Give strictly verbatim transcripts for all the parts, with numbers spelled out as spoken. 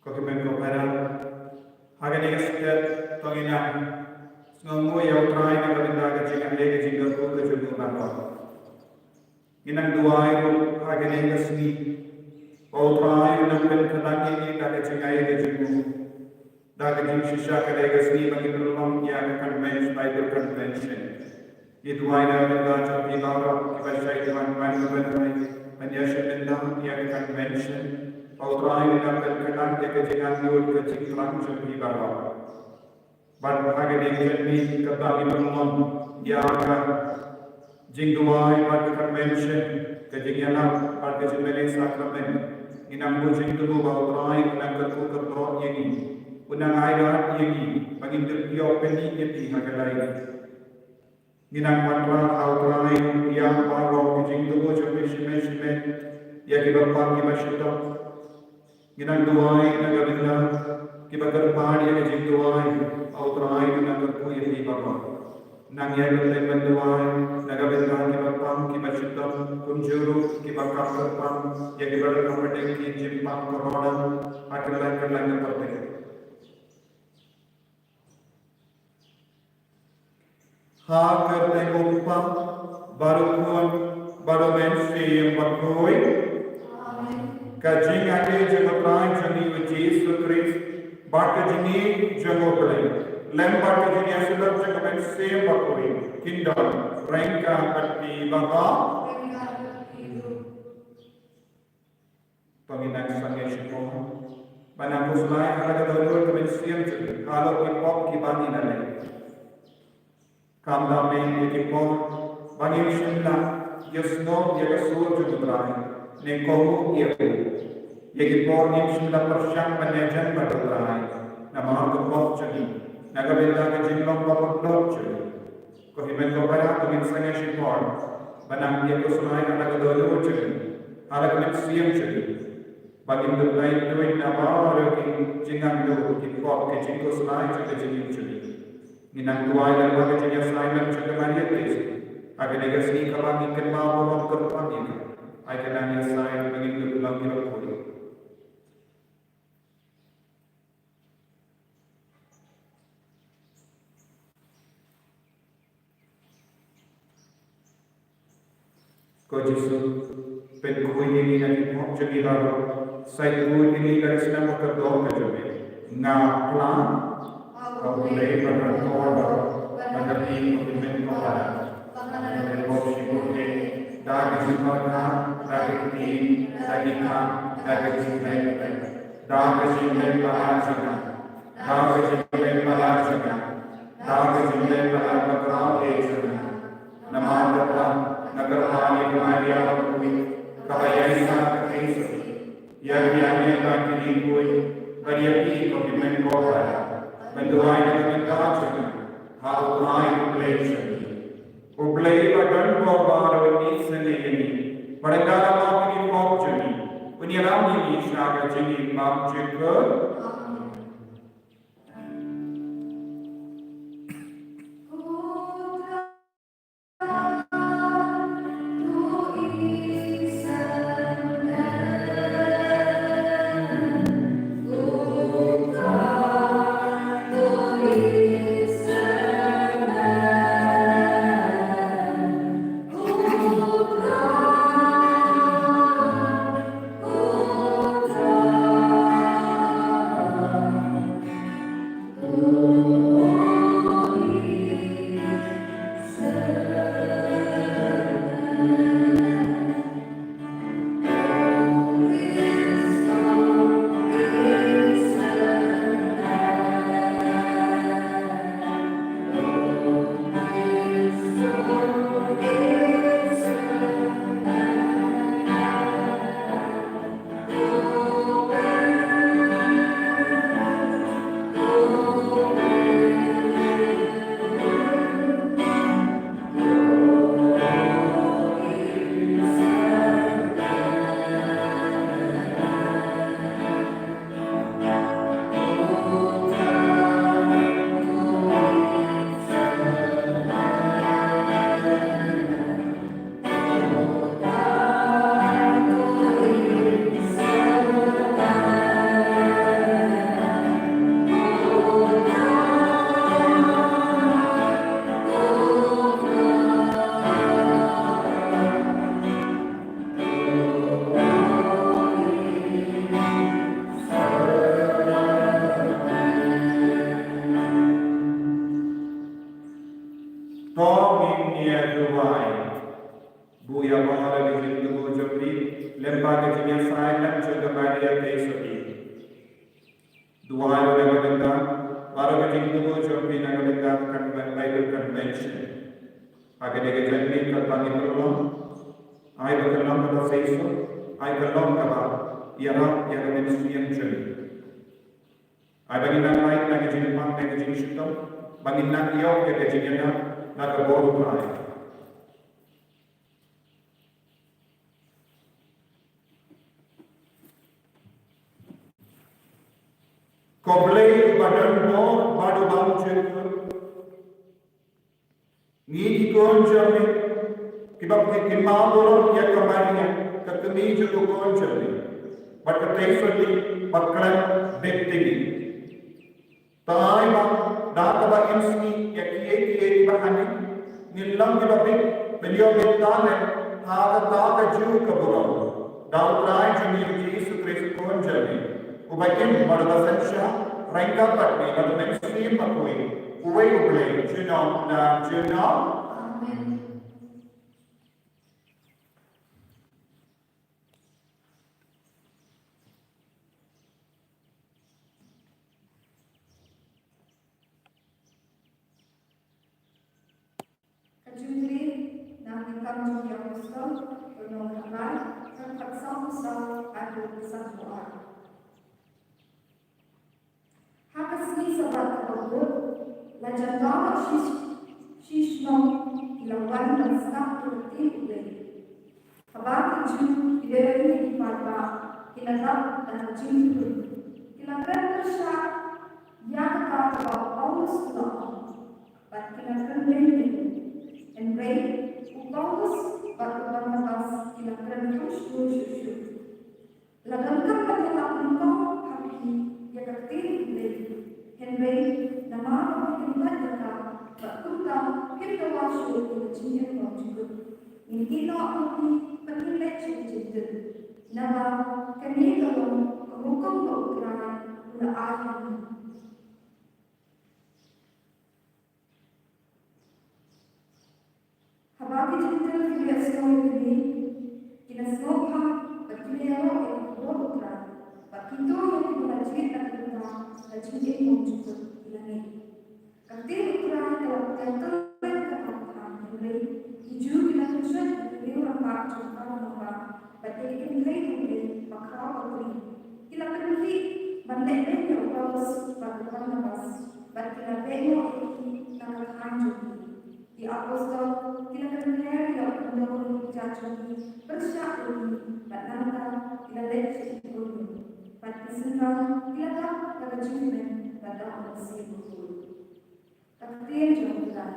Ko hynmen ko para, ha kane ka step to ngin ïa sngewnguh ïa U Trai na ka bynta ka jingaiei ka jingkyrkhu ka jong u baroh. Ngin nang duwai ruh ha kane ka sngi ba U Trai un nang pynkhlaiñ ïa ngi da ka jingaiei ka jong u. Da ka jingshisha kane ka sngi ba ngin pynlong ïa ka convention, Bible convention. Ngi duwai na ka bynta jong phi baroh kiba shait ban wan ban ïa shim bynta ïa ka convention. Ba U Trai un nang pynkhlaiñ ïa ka jingangnud ka jingthrang jong phi baroh. Bad ha kane ka jingmih kaba ngin pynlong ïa ka jingduwai bad ka convention, ka jingïalap bad ka jingmane sakramen, ngin nang buh jingthmu ba U Trai un nang kyrkhu kyrdoh ïa ngi, un nang ailad ïa ngi ba ngin dup ïoh pyni ïa phi ha ka live. Ngin nang wanrah ha U Trai ïa baroh ki jingthmu jong phi shimet shimet, ïa kiba pang kiba shitom. Ngin nang duwai na ka bynta kiba kyrpad ïa ka jingduwai, ba U Trai un nang kyrkhu ïa phi baroh. Nang ïa ka bynta ban duwai na ka bynta kiba pang kiba shitom, kumjuh ruh kiba kap kyrpang ïa kiba don ha pdeng ki jingpang corona ha kylleng kylleng ka pyrthei. Ha kyrteng U Kpa bad U Khun bad U Mynsiem Bakhuid. Amen. Ka jingaiei jong U Trai jong ngi U Jisu Khrist bad ka jingïeit jong U Blei lem bad ka jingïasyllok jong U Mynsiem Bakhuid kin don ryngkat bad phi baroh. To ngin nang sangeh shipor ban nang khuslai ha la ka dohnud ka mynsiem jong ngi halor ki pop kiba ngi la leh. Khamtam ïa ki por ba ngim shym la ïohsngew ïa ka sur jong U Trai ne kohnguh ïa u. Ïa ki por ngim shym la pyrshang ban ïajan bad U Trai namar ka pop jong ngi, na ka bynta ka jinglong ba bymdon jong ngi. Ko hynmen ko para, to ngin sangeh shipor ban nang ïa khuslai ha la ka dohnud jong ngi, ha la ka mynsiem jong ngi, ba ngin dup lait duwai na baroh ki jingangnud, ki pop, ki jingkhuslai jong ka jingim jong ngi. Ngin nang duwai lyngba ka jingïasaid jong ka Maria Theisotti ha kane ka sngi kaba ngi kynmaw burom kyrpang ïa ka. Ai ka nang ïasaid ba ngin dup long kiba khuid. Ko Jisu, pynkhuid ïa ngi na ki pop jong ngi baroh, sa khuid ïa ngi da ka snam ba kordor ka jong me. Nga phla ha U Blei bad ha ka por baroh, bad ha phi ko hynmen ko para, ba ngan ïaleh pop shibun eh, da ka jingpyrkhat, da ka ktien, da ki kha, da ka jingkhlaiñ, da ka jingkhlaiñ ba la jingkha. Da ka jingkhlaiñ ba la jingkha, da ka jingkhlaiñ ba la bakhraw eh jong nga. Namar kata nga kyrpad ïa ka Maria bakhuid, kaba ïaisah ka Theisotti, ïa ki angel bad ki dieng khuid, bad ïa phi ko hynmen ko para, ban duwai na ka bynta jong nga ha U Trai U Blei jong ngi. U Blei ba don bor baroh un isynei ïa ngi, bad ynda la map ïa ki pop jong ngi, un ïalam ïa ngi sha ka jingim bymjukut. Duwai ïa ka bynta baroh ka jingthmu jong phi na ka bynta ka Bible Convention. Ha kane ka janmiet kaba ngi pynlong, ai ba ka long kaba seisoh, ai ka long kaba ïarap ïa ka mynsiem jong ngi. Ai ba ngin nang lait na ka jingpang, na ka jingshitom, ba ngin nang ïoh ïa ka jingïada na ka bor U Trai. Ko Blei uba don bor bad uba jur. Ngi ki khun jong me, kiba phi kynmaw burom ïa ka Maria, ka kmie jong u khun jong me, bad ka Treisotti ba khlem bit tingi. Tang ai ba da kaba im sngi ïa kiei kiei kiba ha ngi, ngin long kiba bit ban ïoh bit talent ha kata ka juh ka burom. Da U Trai jong ngi U Jisu Khrist u Khun jong me, uba im bad uba synshar ryngkat bad me bad U Mynsiem Bakhuid, uwei U Blei, junom la junom. Amen. Ka jingkylli na Ki Kam jong ki Apostol, lynnong khatlai, dkhot khatsaw, khatsaw haduh khatsaw. Ha ka sngi Sabbath kaba bud, la jan baroh shi, shi shnong ki la wan ban sngap ïa ka ktien U Blei. Haba ki Jiw, ki dei ki paidbah, ki la dap da ka jingthmu, ki la kren pyrshah ïa kata kaba u Paulus u la ong, bad ki la kren beiñ beiñ. Hynrei u Paulus bad u Barnabas ki la kren kham shuh shuh shuh. La donkam ban ïalap nyngkong ha phi ïa ka ktien U Blei. Hynrei namar ba phi kyntait ïa ka, bad kumta phim dawa shuh ïa ka jingim kaba jukut, ngin ïeh noh ha phi bad ngin leit sha ka jingtip. Naba kane ka long ka hukum ba U Trai u la ai ha ngi. Haba ki Jentail ki la ïohsngew ïa kane, ki la sngewbha bad ki la ïaroh ïa ka khubor U Trai, bad kito kiba la jied na ka bynta ka jingim kaba jukut ki la ngeit. Ka ktien U Trai ka la pynkylla ka thaiñ, hynrei ki Jiw ki la kynshoit ïa ki riew rangbah jong ka rangbah, bad ïa ki kynthei hynrei bakhraw bakri. Ki la pynkhih ban leh beiñ ïa u Paulus bad u Barnabas, bad ki la beh noh ïa ki na ka thaiñ jong ki. Ki apostol ki la kynher ïa u khyndew riewkhyndai jong ki pyrshah ïa ki, bad nangta ki la leit sha ki khun. Bad ki synran ki la dap da ka jingkmen bad da u Mynsiem Bakhuid. Ka ktien jong U Trai.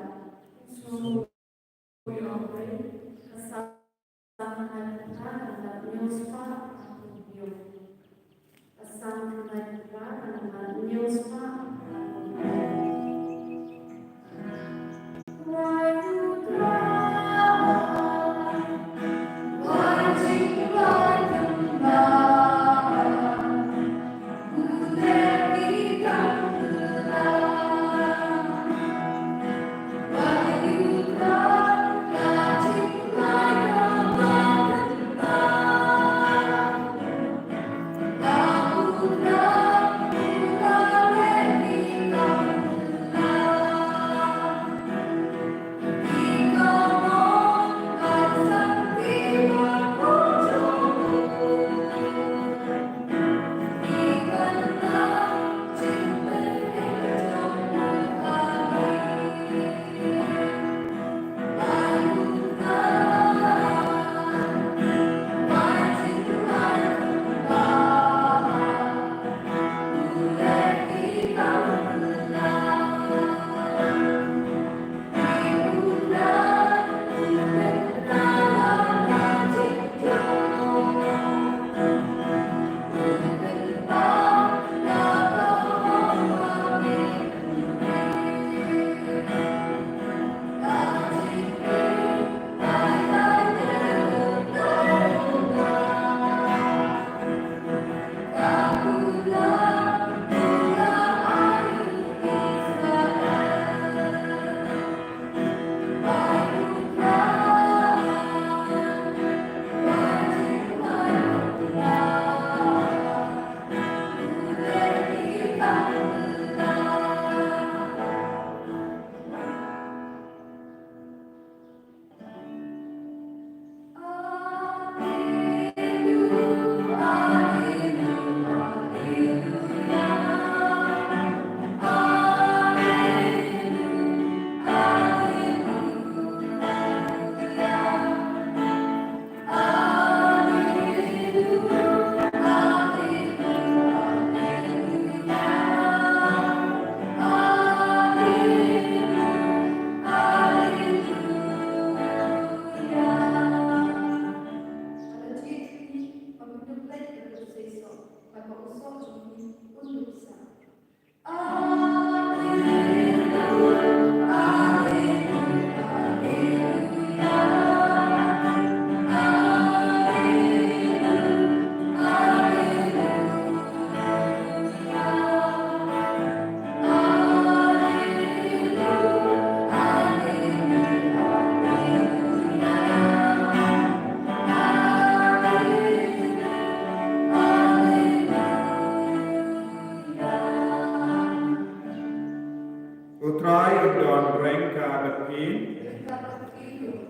U Trai un don ryngkat bad phi.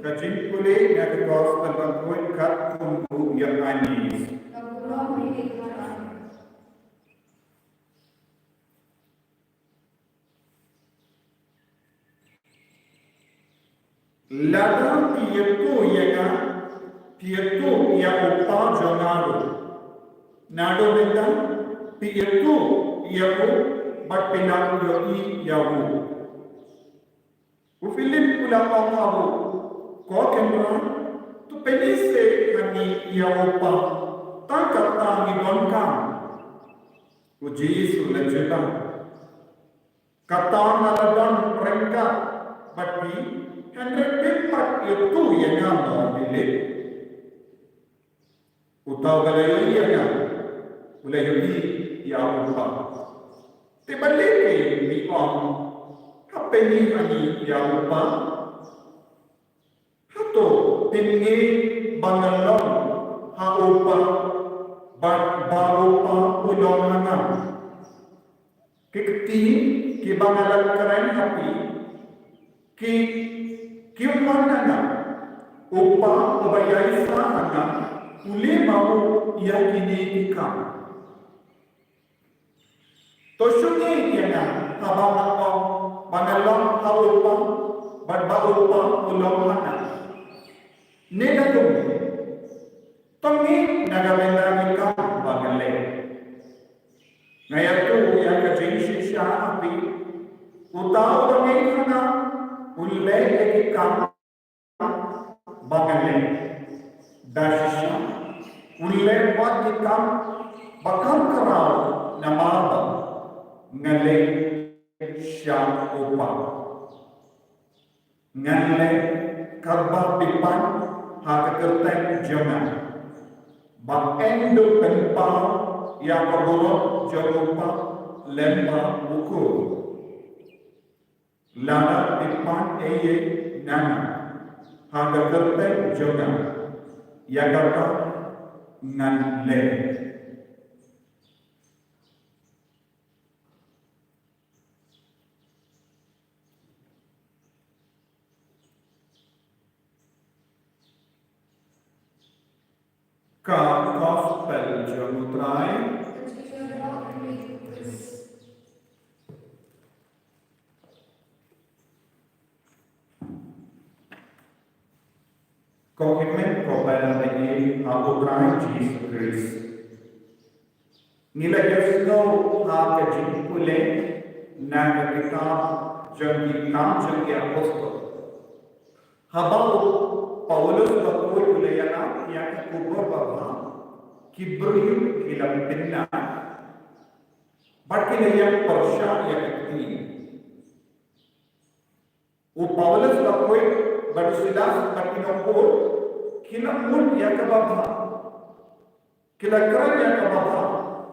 Ka jingpule na ka Gospel ba khuid katkum u Ïoannis. Lada phi ïathuh ïa nga, phi ïathuh ïa u Kpa jong nga ruh. Naduh mynta phi ïathuh ïa u bad phi la ïohi ïa u. U Philip u la ong ha u, ko Kynrad, to pyni seh ha ngi ïa u Kpa, tang kata ngi donkam. U Jisu u la jubab, kata nga la don ryngkat bad phi, hynrei phim pat ïathuh ïa nga mo Philip? Uta uba la ïohi ïa nga, u la ïohi ïa u Kpa. Te balei phi ong, ha pyni ha ngi ïa u Kpa? Hato phin ngeit ba nga long ha u Kpa, bad ba u Kpa u long ha nga? Ki ktien kiba nga la kren ha phi, ki, ki wan na nga. U Kpa uba ïaishah ha nga u leh ma u ïa kine ki kam. To shu ngeit ïa nga haba nga ong ba nga long ha u Kpa, bad ba u Kpa u long ha nga. Ne da kumne, to ngeit na ka bynta ki kam ba nga leh. Nga ïathuh ïa ka jingshisha ha phi, uta uba ngeit ha nga un leh ïa ki kam ba nga leh. Da shisha un leh wat ki kam ba kham khraw, namar ba nga leit sha u Kpa. Ngan leh kaba phi pan ha ka kyrteng jong nga, ba yn dup pynpaw ïa ka burom jong u Kpa lyngba u Khun. Lada phi pan ei ei na nga ha ka kyrteng jong nga, ïa kata ngan leh. Ka Gospel jong u Trai. Ko hynmen ko para bangeit ha u Trai Jisu Khrist. Ngi la ïohsngew ha ka jingpule na ka kitab jong ki Kam jong ki Apostol. Haba u Paulus bakhuid u la ïalap ïa ka khubor babha, ki briew ki la pynna bad ki la ïa pyrshah ïa ka ktien. U Paulus bakhuid bad u Silas bad ki nongbuh ki la mut ïa kaba bha. Ki la kren ïa kaba bha,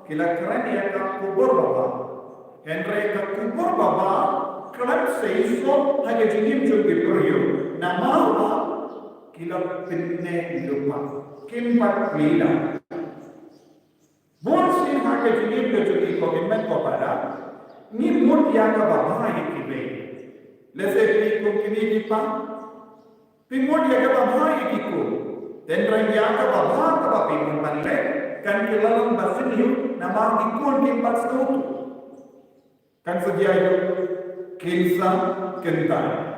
ki la kren ïa ka khubor babha. Hynrei ka khubor babha khlem sei shuh ha ka jingim jong ki briew, namar ba ki la pynne lypa, kim pat plie. Bun sien ha ka jingim ka jong ngi ko hynmen ko para, ngi mut ïa kaba bha ïa kiwei. Lehse phi kum kine ki para, phi mut ïa kaba bha ïa ki khun. Hynrei ïa kaba bha kaba phi mut ban leh, kan kylla long ba sniew namar ki khun kim pat sngewthuh. Kan sa jia ïa kin sa kyntait.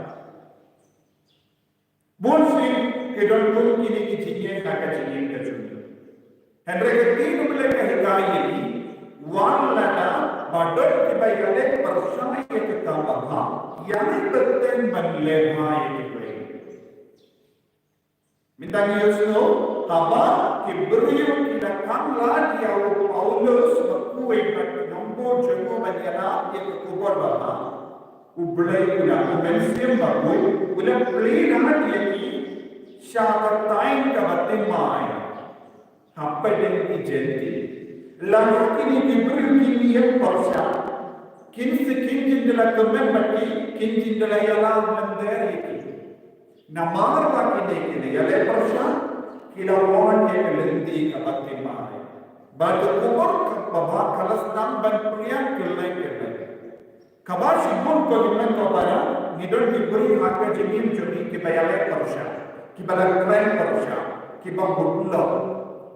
Bun sien ki don kum kine ki jingeh ha ka jingim ka jong ngi. Hynrei ka ktien U Blei ka hikai ïa ngi, wat lada ba don kiba ïaleh pyrshah ïa ka kam babha, ïa ngi bteng ban leh bha ïa kiwei. Mynta ngi ïohsngew haba ki briew ki la khang lad ïa u Paulus bakhuid bad ki nongbuh jong u ban ïarap ïa ka khubor babha. U Blei u la, u Mynsiem Bakhuid u la plie lad ïa ki sha ka thaiñ kaba thymmai hapdeng ki Jentil. Lada kine ki briew kim ïeng pyrshah, kin sa, kin jin da la kmen bad ki, kin jin da la ïalam mynder ïa ki. Namar ba kine ki la ïaleh pyrshah, ki la wan ïa ka lynti kaba thymmai. Bad ka khubor kaba bha ka la sdang ban phriang kylleng kylleng. Kaba shibun ko, ngi men ko para, ngi don ki briew ha ka jingim jong ngi kiba ïaleh pyrshah, kiba la kren pyrshah, kiba mut lok.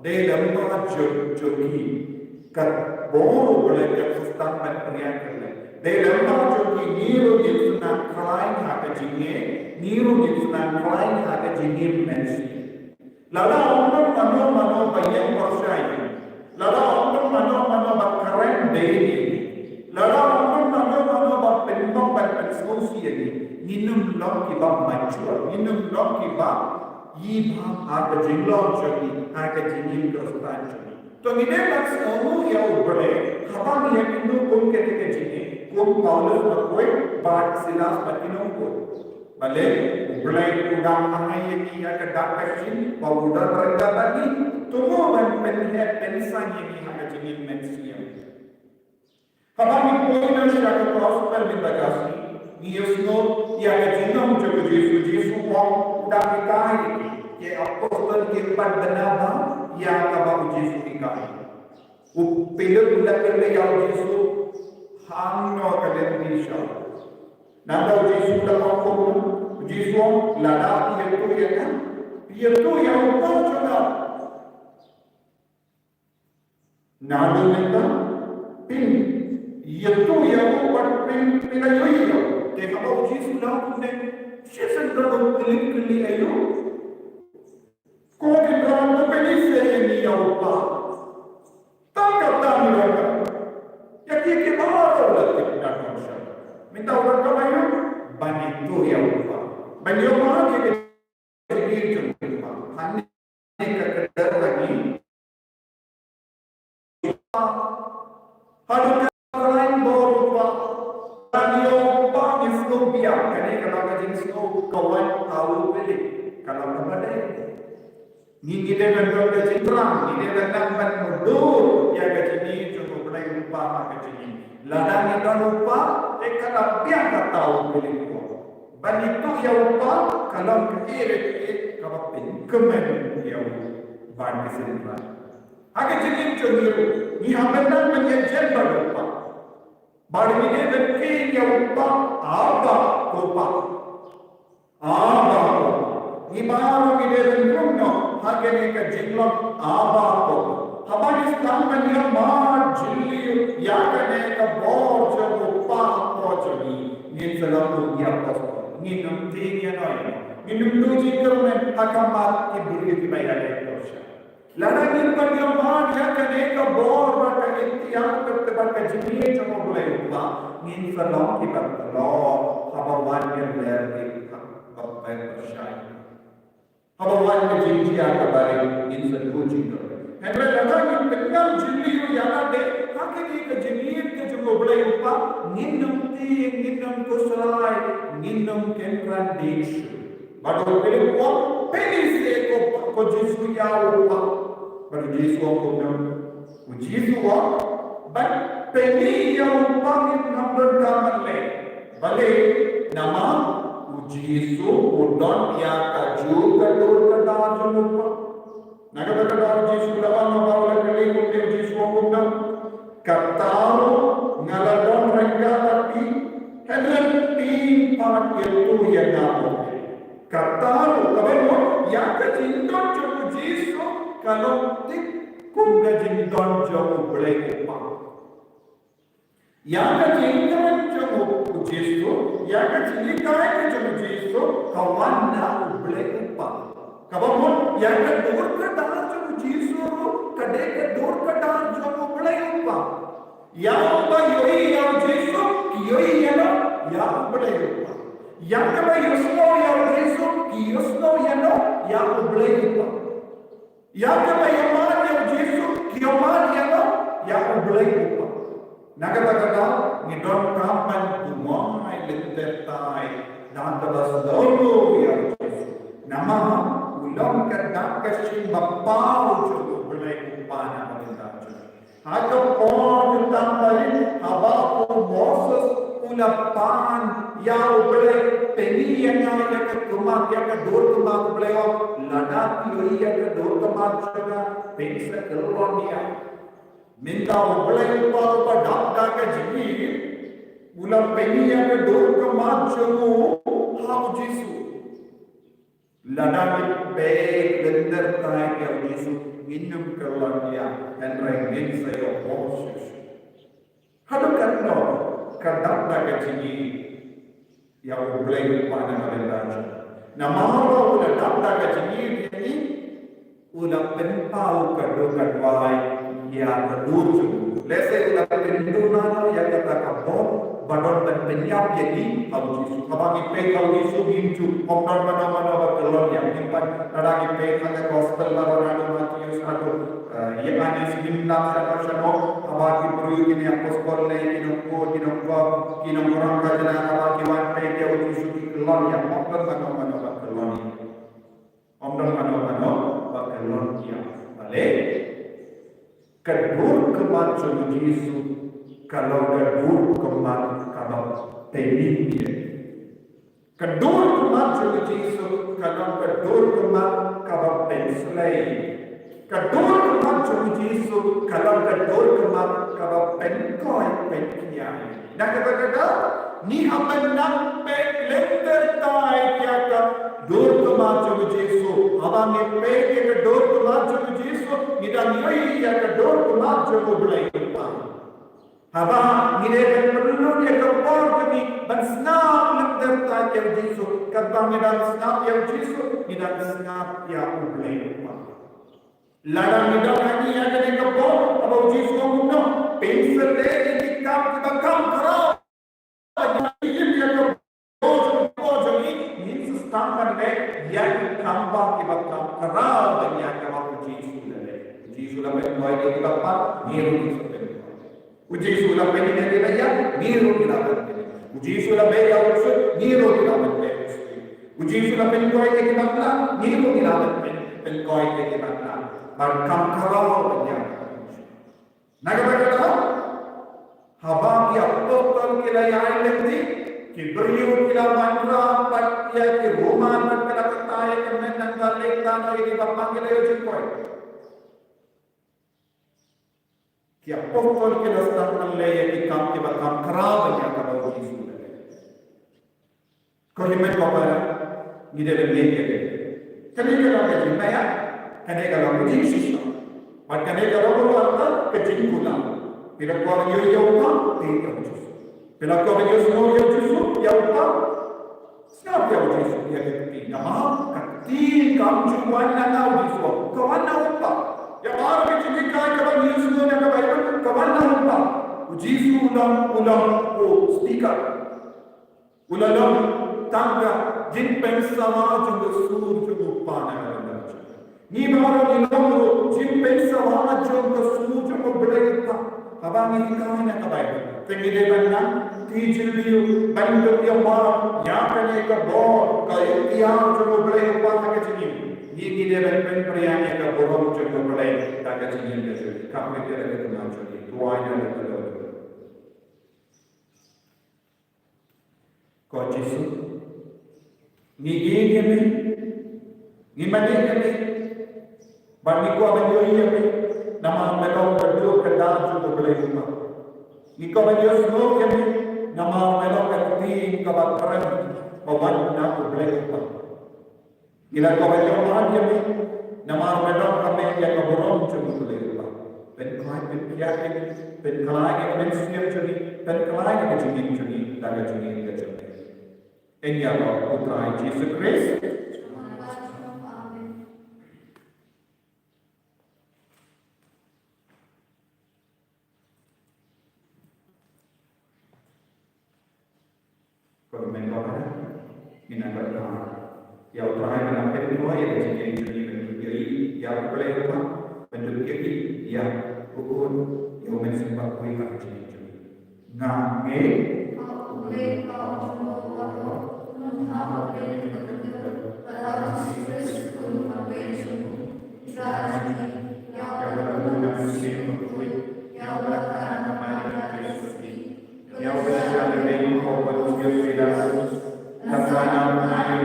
Dei lyngba jong, jong ki ka bor U Blei ka sdang ban phriang kylleng. Dei lyngba jong ki ngi ruh ngin sa nang khlaiñ ha ka jingim, ngi ruh ngin sa nang khlaiñ ha ka jingim mynsiem. Lada ong don mano mano ba ïeng pyrshah ïa ngi, lada ong don mano mano ba kren bein ïa ngi, lada ong don mano mano ba pynbok ban pynsngewsih ïa ngi, ngin ym long kiba mature, ngin ym long kiba ïeit bha ha ka jinglong jong ngi, ha ka jingim Khristan jong ngi. To ngi dei ban sngewnguh ïa U Blei haba ngi ïakynduh kum kane ka jingim, kum Paulus bakhuid bad Silas bad ki nongbuh. Balei? U Blei u dang ai ïa ngi ïa ka dak ka shin ba u don ryngkat bad ngi. To mo ban pynheh pynsan ïa ngi ha ka jingim mynsiem. Haba ngi poi noh sha ka gospel mynta ka sngi, ngi ïohsngew ïa ka jingong jong u Jisu. U Jisu u ong, u dang hikai ïa ki, ki apostol kim pat bna bha ïa kaba u Jisu u hikai. U Philip u la kylli ïa u Jisu, hangno ka lynti sha. Nangta u Jisu u la ong kumno? U Jisu u ong, lada phi ïathuh ïa nga, phi ïathuh ïa u Kpa jong nga. Naduh mynta phin ïathuh ïa u bad phin, phin ïohi ïa u. Te haba u Jisu u la ong kumne, shisien ruh u Philip u kylli, aïu? Ko Philip, to pynïasyrdoh ïa ngi ïa u Kpa. Tang katta ngi donkam. Ïa kiei kiei baroh la tip da kongsan. Mynta u donkam aïu? Ban ïathuh ïa u Kpa. Ban ïohmad ïa ka jingim jong u Kpa. Hangne ka kyrdan hangne. Haduh katta ngi bor u Kpa. Ngi ïa u Kpa ngi sngewbiang. Kane ka long ka jingsngew ka wan ha u Philip. Ka long kaba dei. Ngi, ngi dei ban don ka jingthrang, ngi dei ban nang ban mudui ïa ka jingim jong u Blei u Kpa ha ka jingim. Lada ngi don u Kpa, te ka la biang katta u Philip u ong. Ban ïathuh ïa u Kpa ka long kaei re kaei kaba pynkmen ïa u ban ïasyrdoh. Ha ka jingim jong ngi ruh, ngi hap ban nang ban ïajan bad u Kpa. Bad ngi dei ban kheiñ ïa u Kpa, Abba, ko Kpa. Abba, ko Kpa. Ngi baroh ngi dei ban rung noh ha kane ka jinglong, Abba, ko Kpa. Haba ngi sdang ban ïa mad jylliew ïa kane ka bor jong u Kpa hapoh jong ngi, ngin sa long kum ki apostol. Ngin ym tieng ïano ïano. Ngin ym duh jingkyrmen ha khmat ki briew kiba ïaleh pyrshah. Lada ngim pat ïa mad ïa kane ka bor bad ka iktiar bad ka jingïeit jong u Blei u Kpa, ngin sa long kiba tlot haba wan ka lyer ba pyrshah. Haba wan ka jingjia kaba rit, ngin sa duh jingkyrmen. Hynrei lada ngin pynngam jylliew ïa lade ha kane ka jingïeit ka jong u Blei u Kpa, ngin ym tieng, ngin ym khuslai, ngin ym kynran dih shuh. Bad u Philip u ong, pyni seh ko, ko Jisu ïa u Kpa. Bad u Jisu u ong kumno? U Jisu u ong, ban pyni ïa u Kpa ngim donkam ban leh. Balei? Namar u Jisu u don ïa kajuh ka dur ka dar jong u Kpa. Na kata ka daw u Jisu u la wan, u la kylli kumne, u Jisu u ong kumno? Katta ruh nga la don ryngkat bad phi, hynrei phim pat ïathuh ïa nga. Katta ruh, kaba mut ïa ka jingdon jong u Jisu ka long tik kum ka jingdon jong u Blei u Kpa. Ïa ka jingkren jong u Jisu, ïa ka jinghikai ka jong u Jisu, ka wan na u Blei u Kpa. Kaba mut, ïa ka dur ka dar jong u Jisu ruh, ka dei ka dur ka dar jong u Blei u Kpa. Ïa uba ïohi ïa u Jisu, ki ïohi ïano? Ïa u Blei u Kpa. Ïa kaba ïohsngew ïa u Jisu, ki ïohsngew ïano? Ïa u Blei u Kpa. Ïa kaba ïamad ïa u Jisu, ki ïamad ïa u, ïa U Blei U Kpa. Na kata ka daw, ngi donkam ban burom ai lynter tai, da kaba sngewthuh ïa u Jisu. Namar, u long ka dak ka shin ba paw jong U Blei U Kpa na ka bynta jong ngi. Ha ka por kyntham ba rit, haba u Moses u la pan ïa U Blei, pyni ïa nga ïa ka khmat, ïa ka dur khmat, U Blei u ong, lada phi ïohi ïa ka dur khmat jong nga, phin sa kyllon ïa. Mynta U Blei u ba, u ba dap da ka jingïeit, u la pyni ïa ka dur khmat jong u ha u Jisu. Lada ngi peit lynter tai ïa u Jisu, ngin ym kyllon ïa, hynrei ngin sa ïoh bor shisha. Haduh katno ka dap da ka jingïeit ïa U Blei U Kpa na ka bynta jong ngi. Namar ba u la dap da ka jingïeit ïa ngi, u la pynpaw ka dur ka duwai ïa ka dur jong u. Lehse u la pynduh noh ïa kata ka bor ba don ban pynïap ïa ngi ha u Jisu. Haba ngi peit ha u Jisu ngim ju, ym don mano mano ba kyllon ïa ngi. Ngim pat, lada ngi peit ha ka gospel baroh, haduh Mathaios, haduh, eh, Ïoannis, ngim lap shano shano haba ki briew, ki nongapostol ne ki nongkhuid, ki nongkop, ki nongkren khajna, haba ki wan peit ïa u Jisu ki kyllon ïa, ym don mano mano ba kyllon ïa. Ym don mano mano ba kyllon ïa. Balei? Ka dur khmat jong u Jisu ka long ka dur khmat kaba pynïap ïa. Ka dur khmat jong u Jisu ka long ka dur khmat kaba pynslei. Ka dur khmat jong u Jisu ka long ka dur khmat kaba pynkoit pynkhiah. Na kata ka daw, ngi hap ban nang peit lynter tai ïa ka dur khmat jong u Jisu. Haba ngi peit ïa ka dur khmat jong u Jisu, ngi dang ïohi ïa ka dur khmat jong U Blei U Kpa. Haba ngi dei ban pynlut ïa ka por jong ngi ban sngap lynter tai ïa u Jisu, katba ngi dang sngap ïa u Jisu, ngi dang sngap ïa U Blei U Kpa. Lada ngi dang ïa kane ka por, haba u Jisu u ong kumno, pynslei ïa ki kam kiba kham khraw. Ïa ka por jong ngi, ngin sa sdang ban leh ïa ki kam ba kiba kham khraw ban ïa kaba u Jisu u la leh. U Jisu u la pynkoit ïa kiba pang, ngi ruh ngin sa pynkoit. U Jisu u la pynïap ïa kiba ïap, ngi ruh ngi la pynïap. U Jisu u la beh ïa u ksuid, ngi ruh ngi la pynïap. U Jisu u la pynkoit ïa kiba khlaiñ, ngi ruh ngi la pyn, pynkoit ïa kiba khlaiñ. Ban kham khraw ban ïa. Na kata ka daw, haba ki apostol ki la ïaid lynti, ki briew ki la wanrah bad ïa ki Roman bad ki la kata ïa ka met nangta leh tang ïa kiba pang, ki la ïoh jingkoit. Ki apostol ki la sdang ban leh ïa ki kam kiba kham khraw ban ïa kaba u Jisu u la leh. Ko hynmen ko para, ngi dei ban leh ïa kane. Kane ka long ka jingmaya, kane ka long ka jingshisha. Bad kane ka long ruh ka jingkular. Phi la kwah ban ïohi ïa u Kpa, peit ïa u Jisu. Phi la kwah ban ïohsngew ïa u Jisu, ïa u Kpa, sngap ïa u Jisu, ïa ka kti. Namar ka kti kam ju wan na nga, u Jisu, ka wan na u Kpa. Ïa baroh ki jinghikai kaba ngi ïohsngew na ka Baibl ka wan na u Kpa. U Jisu u long, u long u speaker. U la long tang ka jingpynsawa jong ka sur jong u Kpa na ka bynta jong ngi. Ngi baroh ngi long ruh jingpynsawa jong ka sur jong U Blei U Kpa. Haba ngi hikai na ka Baibl, te ngi dei ban nang kti jylliew ban pynïaid ïa kane ka bor ka iktiar jong U Blei U Kpa ha ka jingim. Ngi, ngi dei ban pynpra ïa ka burom jong U Blei ha ka jingim ka jong ngi. Kam pynïaid ïa ka jingim jong ngi. Duwai na ka Ko Jisu, ngi ïeit ïa me, ngi mane ïa me, bad ngi kwah ban ïohi ïa me, namar me long ka dur ka dar jong U Blei U Kpa. Ngi kwah ban ïohsngew ïa me, namar me long ka ktien kaba kren ba wan na U Blei U Kpa. Ngi la kwah ban ïoh ïa me, namar me don ha me ïa ka burom jong U Blei U Kpa. Pynkoit pynkhiah ïa ngi, pynkhlaiñ ïa ka mynsiem jong ngi, pynkhlaiñ ïa ka jingim jong ngi, da ka jingim ka jong ngi. Ïa ka kyrteng U Trai Jisu Khrist. Ko hynmen ko para, ngin ïa kyrpad ïa U Trai ban pynlong ïa ka jingim jong ngi ban ïa U Blei Kpa, ban dup ïa ki, ïa U Khun, ïa U Mynsiem Bakhuid ha ka jingim jong ngi. Nga ngeit ha U Blei Kpa U Jong U Baroh, U Nongthaw ha U Blei Kynthei, bad ha U Jisu Khrist U Khun uba ïeit jong U, u Trai jong ngi, ïa uba la kyrkhu da U Mynsiem Bakhuid, ïa uba la kha na ka Maria Theisotti, ïa uba la shah lade ha u Pontius Pilatus, la sah na u bnai,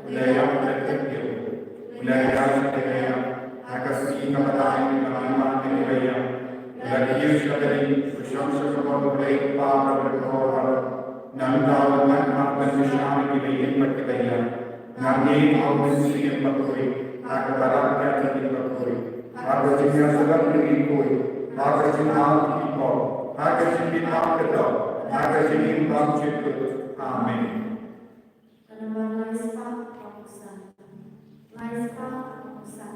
u la ïap, u la tep, u la ïaid sha ka ïap, ha ka sngi kaba lai u la mih bad na kiba ïap, u la kiew sha ka ding, u shong sha ka bor U Blei Kpa ba kordor baroh. Nangta un wan pat ban kyrshan ïa kiba ïeit bad kiba ïap. Nga ngeit ha U Mynsiem Bakhuid, ha ka barakah jong U Blei Bakhuid, ha ka jingïasyllok jong ki riewkhuid, ha ka jingïaid ki pop, ha ka jingmihpat ka doh, ha ka jingim bymjukut. Amen. Ka namar lai spah arphew san. Lai spah arphew san.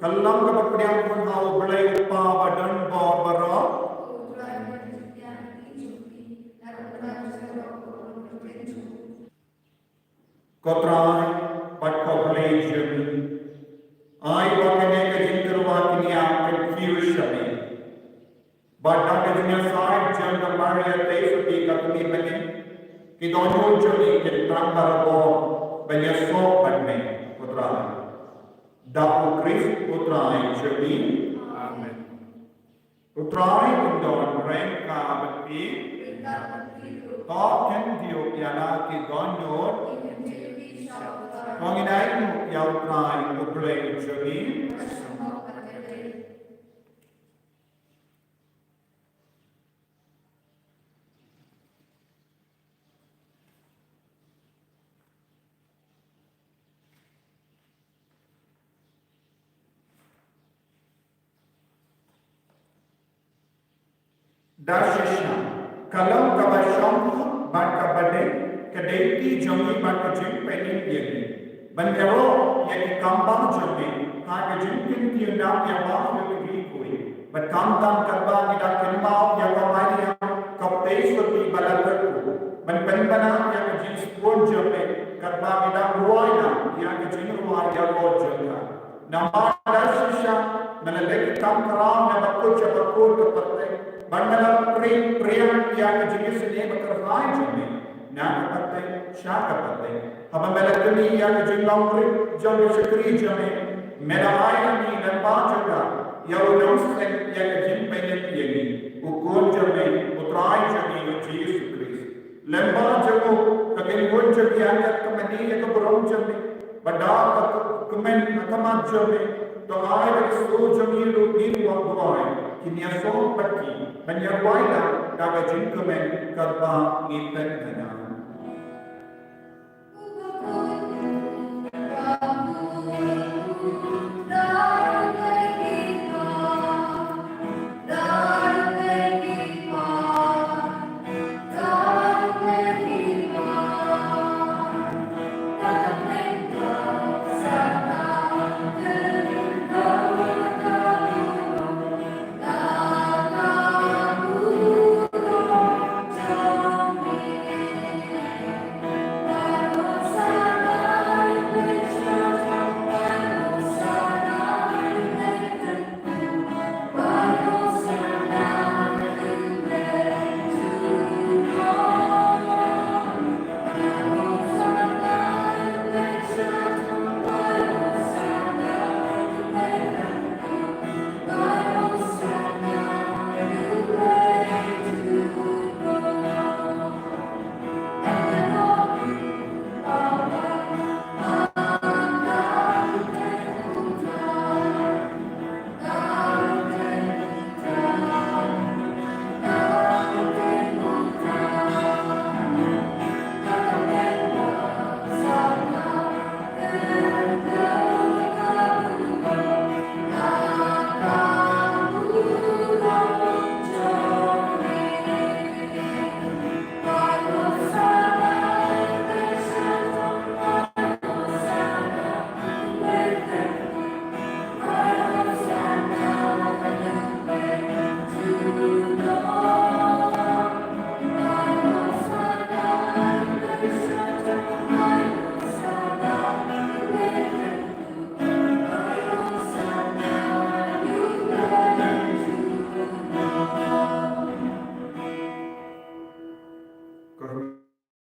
Ka long kaba pdiang ha U Blei U Kpa badonbor baroh. Ko Trai bad ko Blei jong ngi, ai ba kane ka jingtyrwa kynja kan kiew sha me. Bad da ka jingïasaid jong ka Maria Theisotti ka kmie bangeit, ki dohnud jong ngi kin tang barabor ban ïasoh bad me, ko Trai. Da U Khrist U Trai jong ngi. Amen. U Trai un don ryngkat bad phi. To khyndiat ïa la ki dohnud. To ngin ai nguh ïa U Trai U Blei jong ngi. Da shisha ka long kaba shongkun bad kaba dei, ka dei ka jingpynïap ïa ngi, ban ïaroh ïa ki kambah jong me ha ka jingkyntiw nam ïa baroh ki riewkhuid. Bad khamtam katba ngi dang kynmaw ïa ka Maria ka Theisotti ba la kyrkhu, ban pynbna ïa ka jingsbun jong me katba ngi dang rwai lang ïa ka jingrwai ïaroh jong ka. Namar da shisha me la leh ki kam khraw na bakut sha bakut ka pateng, bad me la pyrshang ïa ka jingisynei ba kyrhai jong me na ka pateng sha ka pateng. Haba me la kynmaw ïa ka jinglong rit jong ka shakri jong me, me la ai ïa ngi lyngba jong ka ïa u nongseng ïa ka jingpynïap ïa ngi, U Khun jong me, U Trai jong ngi U Jisu Khrist. Lyngba jong u ka kynhun jong ngi ïa ka mane ïa ka burom jong me, bad da ka kmen ha khmat jong me. To ai ba ki sur jong ngi ruh ngin wan duwai, kin ïasoh bad ki ban ïaroh ïa la da ka jingkmen katba ngi pynbna. Thank you.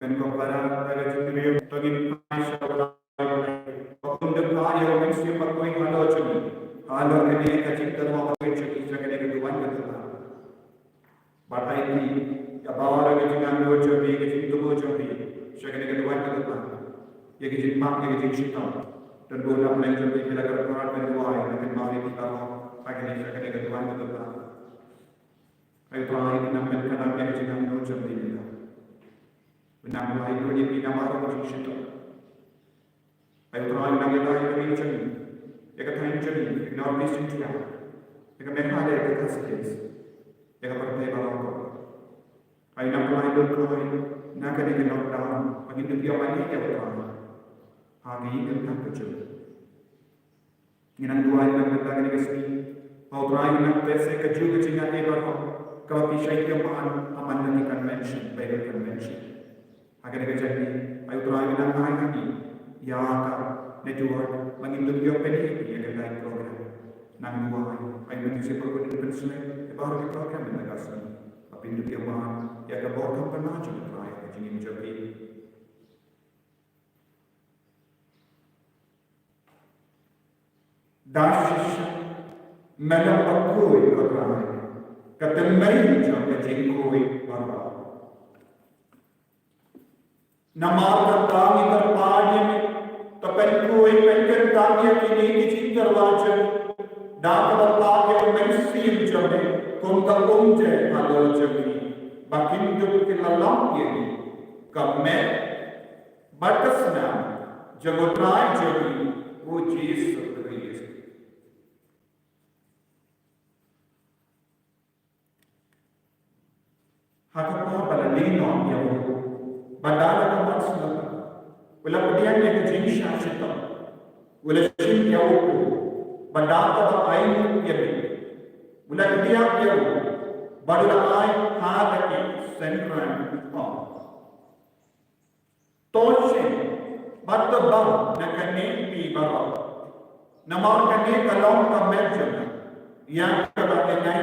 Pynban ko para, para jingïarap, to ngin phai sha U Trai. Ba un da phah ïa U Mynsiem Bakhuid halor jong ngi, halor kane ka jingtyrwa bakhuid jong ngi sha kane ka duwan ka jong U Trai. Bad ai ïa baroh ka jingangnud jong phi, ka jingthmu jong phi sha kane ka duwan ka jong U Trai, ïa ka jingpang, ïa ka jingshitom. Don bun na pdeng jong phi, phi la kyrpad ban duwai, ban duwai ïa ki baroh ha kane, sha kane ka duwan ka jong U Trai. Ai U Trai, nang pynkylla ïa ka jingangnud jong phi, nang duwai ïa ki baroh ka jingshitom. Ai U Trai, nang ïada ïa ka ri jong ngi, ïa ka thaiñ jong ngi, ïa ka North East India, ïa ka Meghalaya, ïa ka Khasi Hills, ïa ka pyrthei baroh. Ai nang pynlait lut, Trai, na kane ka lockdown, ba ngin ïoh ban ïa U Trai ha ka ïing ka sem ka jong ngi. Ngi nang duwai, nang pynkylla ïa ka sngi, ba U Trai, nang pynkylla ïa kajuh ka jingngeit baroh kaba phi shait ïa ka man, ha man la ki convention, Bible convention. Ha kane ka jingngeit, ai U Trai, nang ai ha ngi ïa ka network ba ngin ïoh ban pynlong ïa ka live program. Nang duwai, ai U Mynsiem Bakhuid un pynslem ïa baroh ki program mynta ka sngi, ba phin ïoh ban ïa ka bor khamtam jong U Trai ha ka jingim jong phi. Da shisha, me long bakhuid, ko Trai, ka tynrai jong ka jingkhuid baroh. Namar kata ngi kyrpad ïa me, to pynkhuid pynkyntang ïa kine ki jingtyrwa jong ngi da kaba pynpaw ïa U Mynsiem jong me kum ka umjai halor jong ngi, ba kin dup ki la long ïa ngi ka met bad ka snam jong U Trai jong ngi U Jisu Khrist. Ha ka por ba la leit noh ïa u, bad da la ka mat sngewbha, u la pdiang ïa ka jingshah shitom, u la shim ïa u, bad da kaba ainguh ïa me, u la kdiah ïa u, bad u la ai ha la ki synran, u ong: To shim bad to bam na kane phi baroh, namar kane ka long ka met jong nga, ïa kaba ai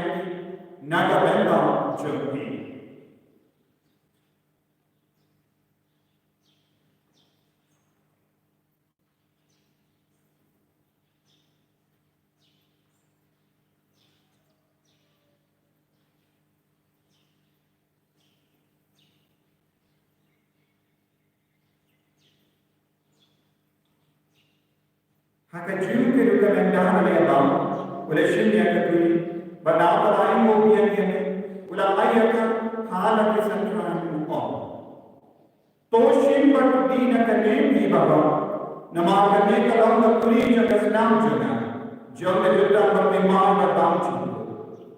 na ka bynta jong phi. Ha kajuh ka rukom, ynda la ïa bam, u la shim ïa ka kuri, bad da kaba ainguh biang ïa me, u la ai ïa ka ha la ki synran, u ong: To shim bad to die na kane phi baroh, namar kane ka long ka kuri jong ka snam jong nga, jong ka jutang baptisma bad bam jong nga,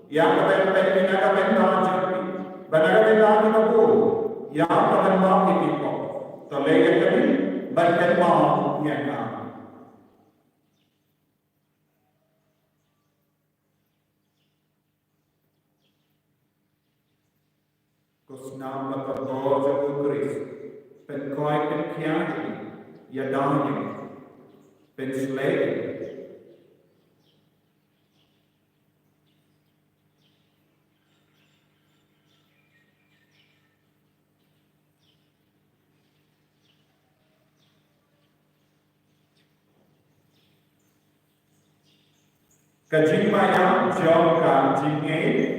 ïa kaba pynbeit na ka bynta jong phi bad na ka bynta kiba bun, ïa ka ban map ïa ki pop. To leh ïa kane ban kynmaw ïa nga. Ko snam bad ka bor jong U Khrist, pynkhuid pynkhiah ïa ngi, ïada ïa ngi, pynsleh ïa ngi. Ka jingmaïa jong ka jingngeit.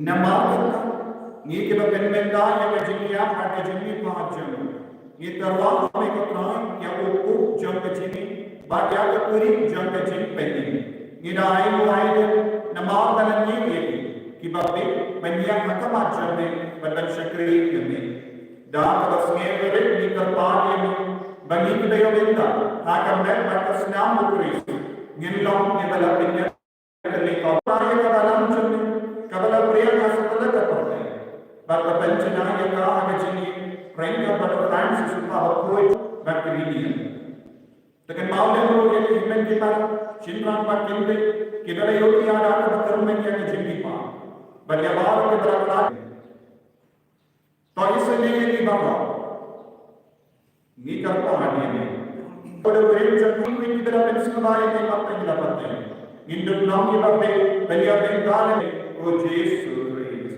Namar kata, ngi kiba pynmynta ïa ka jingïap bad ka jingmihpat jong ngi, ngi tyrwa ha me ko Trai ïa u kup jong ka jingim bad ïa ka kuri jong ka jingpynim. Ngi da ai nguh ai khublei namar ba ngi ïa ki kiba phi ban ïa ka khmat jong me bad ban shakri ïa me. Da kaba sngewrit ngi kyrpad ïa me ba ngi kiba ïoh bynta ha ka met bad ka snam U Khrist ngin long kiba la pynïap. Kane ka ïa ka balang jong me kaba la pyrshang ha satlak ka pyrthei. Bad ka pynjngai ïa ka ha ka jingïaryngkat bad u Francis u Pha bakhuid bad ki Rinian. Te kynmaw lem ruh ïa ki hynmen ki para, shynrang bad kynthei, kiba la ïohi ïa kaba kyrmen ïa ka jingkyrpad. Bad ïa baroh kiba la khlad. To isynei ïa ngi baroh. Ngi kyrpad ïa ngi. Ko da rim jong ngi, ngi da pynsngewbha ïa ngi pateng da pateng. Ngin dup nong ïa ba phi, ban ïa bynta ïa ngi, ko Jisu Khrist.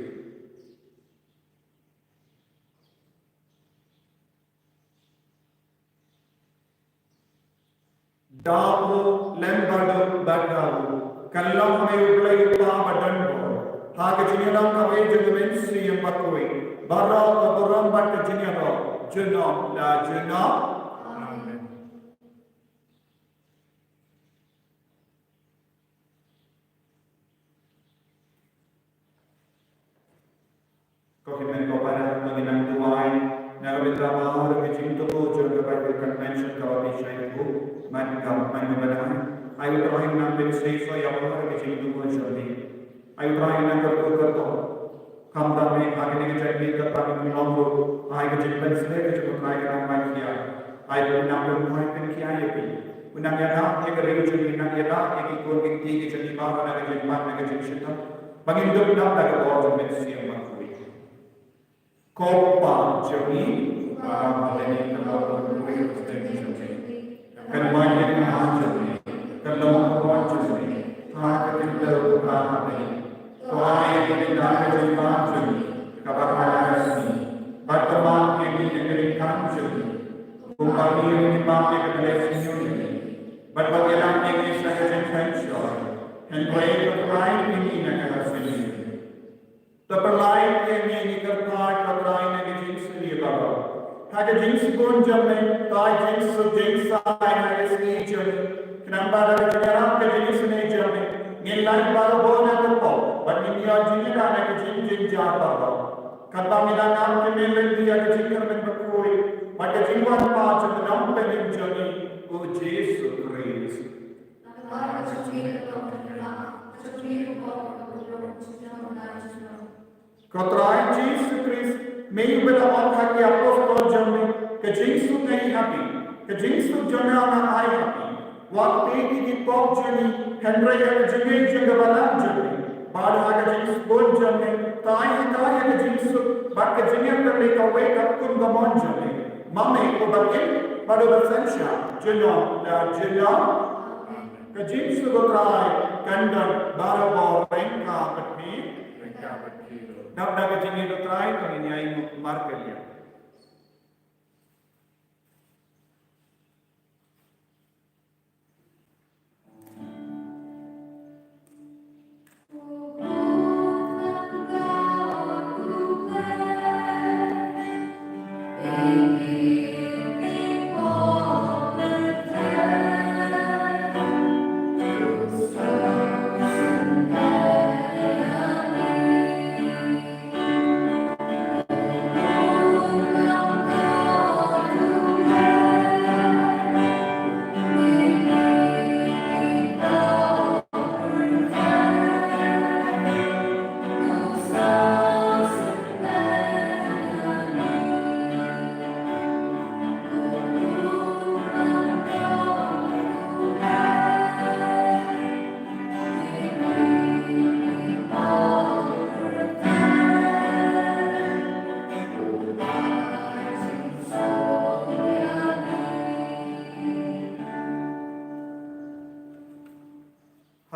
Da u lem bad u bad da u. Kan long ha U Blei U Kpa ba don bor. Ha ka jingïalang kawei jong U Mynsiem Bakhuid. Baroh ka burom bad ka jingïaroh. Junom la junom. Amen. Ko hynmen ko para, to ngin nang duwai na ka bynta baroh ki jingthmu jong ka Bible Convention kaba phi shah ïa u man ka man ka bynta. Ai U Trai un nang pynshisha ïa baroh ki jingthmu jong ngi. Ai U Trai un nang kyrkhu kyrtong. Khamtam eh ha kane ka jingmih kyrpang ngi long ruh, ai ka jingpynshlur ka jong U Trai ka nang ban khia. Ai U nang pynkhia pynkhia ïa phi. U nang ïada ïa ka ri jong ngi, nang ïada ïa ki khun ki kti ki jong ngi baroh na ka jingpang na ka jingshitom. Ba ngin dup dap da ka bor jong U Mynsiem Bakhuid. Ko Kpa jong ngi, ba ha bneng, ka long ka burom jong ngi. Kan wan ïa ka hima jong ngi, kan long ka mon jong ngi, ha ka khyndew kumba ha bneng. To ai ïa ngi mynta ka jingbam jong ngi kaba ha ka sngi. Bad to map ïa ngi na ka jingkam jong ngi, kumba ngi ruh ngi map ïa ki ba leh sniew ïa ngi. Bad wat ïalam ïa ngi sha ka jingpynshoi, hynrei to pynlait ïa ngi na ka sngi. To pynlait ïa ngi, ngi kyrpad ko Trai, na ka jingsniew baroh. Ha ka jingsbun jong me, to ai jingsuk jingsai ha ka sngi jong ngi. Khnang ba da ka jingïarap ka jingisynei jong me, ngin lait barabor na ka pop, bad ngin ïoh jingïada na ka jingjynjar baroh. Katba ngi dang ap, ngin leit ïa ka jingkyrmen bakhuid bad ka jingwan pat jong U Nongpynim jong ngi, U Jisu Khrist. Ko Trai Jisu Khrist, me uba la ong ha ki apostol jong me, ka jingsuk nga ai ha phi, ka jingsuk jong nga nga ai ha phi. Wat peit ïa ki pop jong ngi, hynrei ïa ka jingngeit jong ka balang jong me. Bad ha ka jingsbun jong me, to ai, to ai ïa ka jingsuk bad ka jingïatylli kawei katkum ka mon jong me. Ma me uba im bad uba synshar, junom la junom. Ka jingsuk U Trai kan don barabor ryngkat bad phi. Ryngkat bad phi ruh. Dap da ka jingngeit U Trai, to ngin ïainguh markylliang.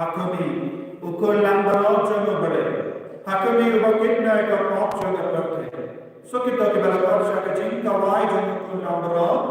Ha khmih, u khun langbrot jong U Blei. Ha khmih, uba kit noh ïa ka pop jong ka pyrthei. Suk ito kiba la kor sha ka jingkawai jong u khun langbrot.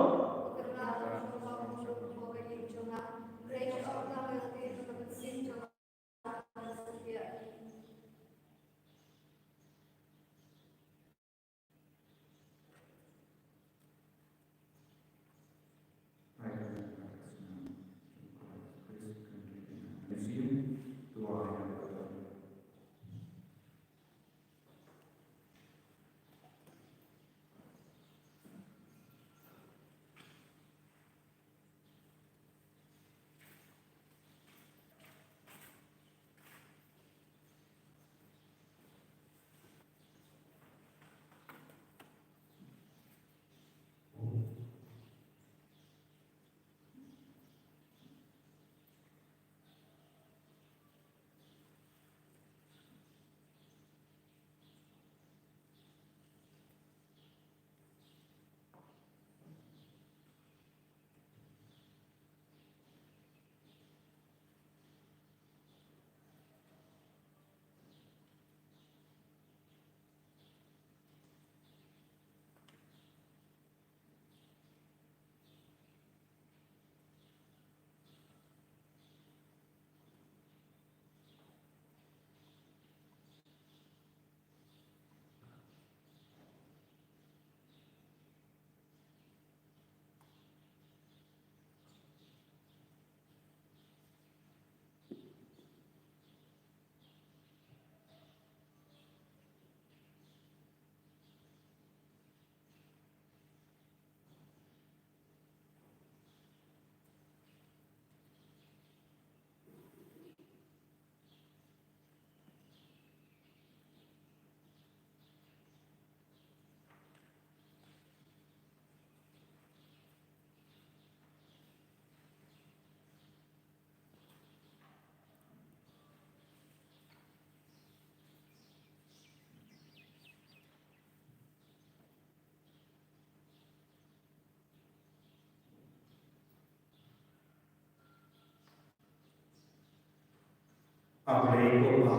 A Blei ko Pa,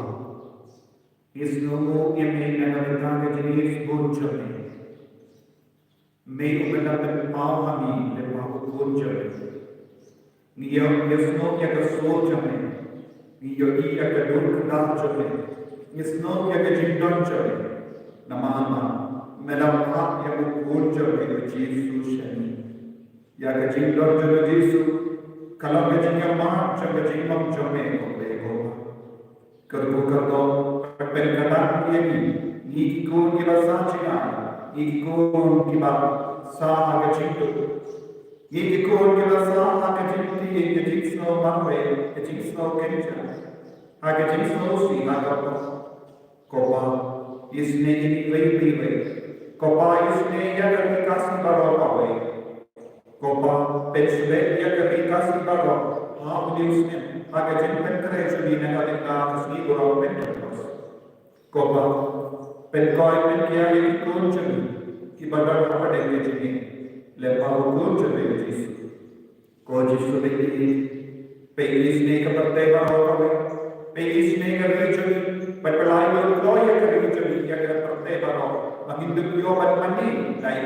ngi sngewnguh ïa me na ka bynta ka jingïeit sbun jong me. Me u ba la pynpaw ha ngi lyngba u Khun jong me. Ngi ïoh, ngi sngew ïa ka sur jong me. Ngi ïohi ïa ka dur kyrdan jong me. Ngi sngew ïa ka jingdon jong me. Namar ba me la phah ïa u Khun jong me u Jisu sha ngi. Ïa ka jingdon jong u Jisu ka long ka jingïamap jong ka jinglong jong me, ko Blei ko Pa. Kyrkhu kyrdoh, pynkyndang ïa ngi, ngi ki khun kiba sah jingaiñ, ngi ki khun kiba sah ha ka jingduh, ngi ki khun kiba sah ha ka jingtieng, ka jingsngew marwei, ka jingsngew kynjah, ha ka jingsngew sih, ha ka pop. Ko Pa, isynei ïa ngi iwei pa iwei. Ko Pa, isynei ïa ka Ri Khasi baroh kawei. Ko Pa, pynshlei ïa ka Ri Khasi baroh ha une u snem, ha ka jingpynkhreh jong ngi na ka bynta ka sngi burom Pentekost. Ko Pa, pynkoi pynkiar ïa ki khun jong ngi kiba don hapdeng ka jingim, lyngba u Khun jong me u Jisu. Ko Jisu ba ïeit, pynïasyrdoh ïa ka pyrthei baroh kawei. Pynïasyrdoh ïa ka ri jong ngi, bad pynlait kloi ïa ka ri jong ngi, ïa ka pyrthei baroh. Ba ngin dup ïoh ban mane, dei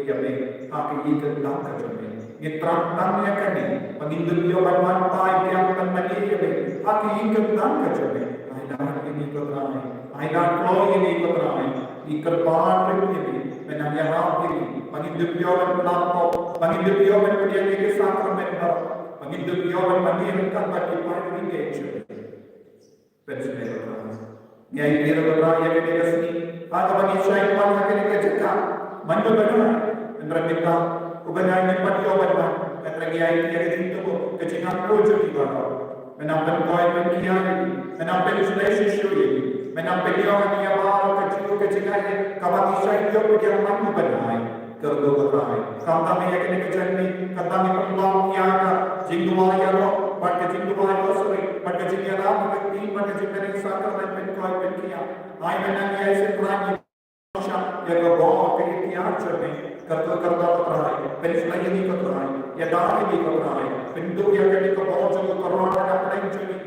ïa me, ha ka ïing ka tang ka jong me. Ngi thrang tang ïa kane, ba ngin dup ïoh ban wan phai biang ban mane ïa me, ha ka ïing ka tang ka jong me. Ai lad ïa ngi ko Trai. Ai lad kloi ïa ngi ko Trai. Ngi kyrpad rit ïa me. Me nang ïarap ïa ngi. Ba ngin dup ïoh ban pynlong pop. Ba ngin dup ïoh ban pdiang ïa ki sakramen baroh. Ba ngin dup ïoh ban mane ryngkat bad ki paid ri Khasi. Pynshlei ko Trai. Ngi aiti ruh ko Trai ïa kane ka sngi. Ha kaba ngi shait wan ha kane ka jaka. Mynta ba ngi, hynrei mynta uba ngi, ngim pat ïoh ban wan. Hynrei ngi aiti ïa ka jingtbok, ka jingangnud jong ngi baroh. Me nang pynkoi pynkiar ïa ngi, me nang pynshlei shisha ïa ngi, me nang pynïoh ïa ngi baroh ka jingïoh ka jingaiei kaba ngi shait ïoh pdiang man u bnai. Kyrkhu ko Trai, khamtam ïa kane ka jingmih, khamtam ïa ka jingduwai ïaroh, bad ka jingduwai rosary, bad ka jingïarap ka ktien, bad ka jingkren sakramen pynkoi pynkiar. Ai me nang ïai sngewthuh ïa ngi. Ïa ka bor ka iktiar jong me, kyrkhu kyrdoh ko Trai, pynshlei ïa ngi ko Trai, ïada ïa ngi ko Trai, pynduh ïa kane ka bor jong ka corona na pdeng jong ngi,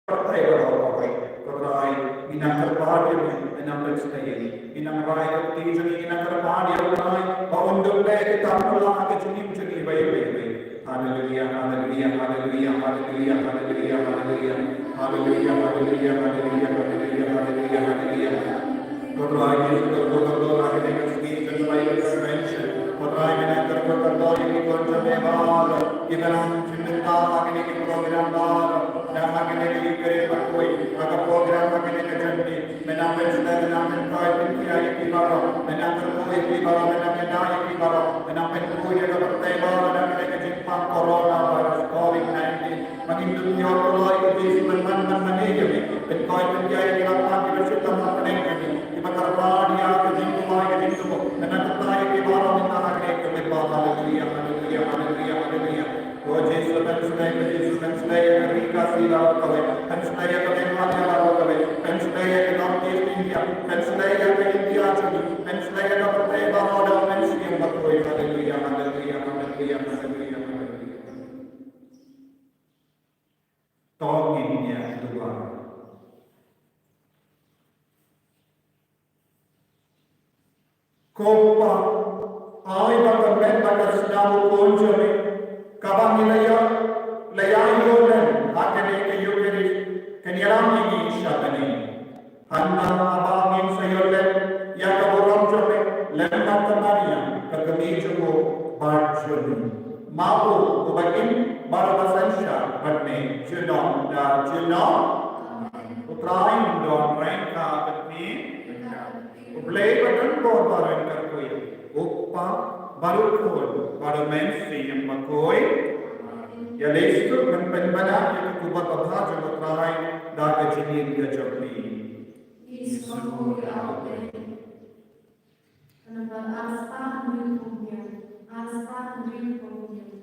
pyrthei baroh kawei, ko Trai, ngi nang kyrpad ïa me, me nang pynshlei ïa ngi, ngi nang rai ka kti jong ngi, ngi nang kyrpad ïa u Trai, ba un dup leh kita ba la ha ka jingim jong ngi, bai, bai, bai. Haleluia, haleluia, haleluia, haleluia, haleluia, haleluia. Haleluia, haleluia, haleluia, haleluia, haleluia, haleluia. Ko Trai Jisu, kyrkhu kyrdoh ha kane ka sngi, kyrkhu kyrdoh ïa kane ka convention. Ko Trai, me nang kyrkhu kyrdoh ïa ki khun jong me baroh kiba nang shim bynta ha kane ka program baroh, na ha kane ka Eucharist bakhuid, ha ka program ha kane ka jingim. Me nang pynshlei, me nang pynkhuid, pynkiar ïa ki baroh, me nang kyrkhu ïa ki baroh, me nang ïada ïa ki baroh, me nang pynkhuid ïa ka pyrthei baroh na kane ka jingpang coronavirus covid nineteen. Ba ngin dup ïoh kloi ïa ki jingpynman man mane ïa me, pynkhuid pynkiar ïa ki baroh kiba shait tam ha pdeng jong me, kiba kyrpad ïa ka jingduwai ka jingtbok. Me nang kyrkhu ïa ki baroh mynta ha kane ka jingpang. Haleluia, haleluia, haleluia, haleluia. Ko Jisu, pynshlei, ko Jisu, pynshlei ïa ka Ri Khasi baroh kawei, pynshlei ïa ka Meghalaya baroh kawei, pynshlei ïa ka North East India, pynshlei ïa ka India jong ngi, pynshlei ïa ka pyrthei baroh da u Mynsiem Bakhuid. Haleluia, haleluia, haleluia, haleluia, haleluia. To ngin ïa duwai. Ko Pa, ai ba ka met bad ka snam u Khun jong me, kaba ngi la ïoh, la ïoh len ha kane ka Eucharist, kan ïarap ïa ngi sha bneng. Hynda haba ngin sa ïoh len ïa ka burom jong me lem bad ka Maria ka kmie jong u bad jong me, ma u uba im bad uba synshar bad me junom da junom. U Trai un don ryngkat bad phi. U Blei ba don bor baroh un kyrkhu ïa phi, u Kpa bad u Khun bad u Mynsiem Bakhuid. Ïaleh suk ban pynbna ïa ka khubor babha jong u Trai da ka jingim ka jong phi. Ngi sngewbha ïa u Blei. Ka nambar ar spah hynriew phew hynñiew, ar spah hynriew phew hynñiew.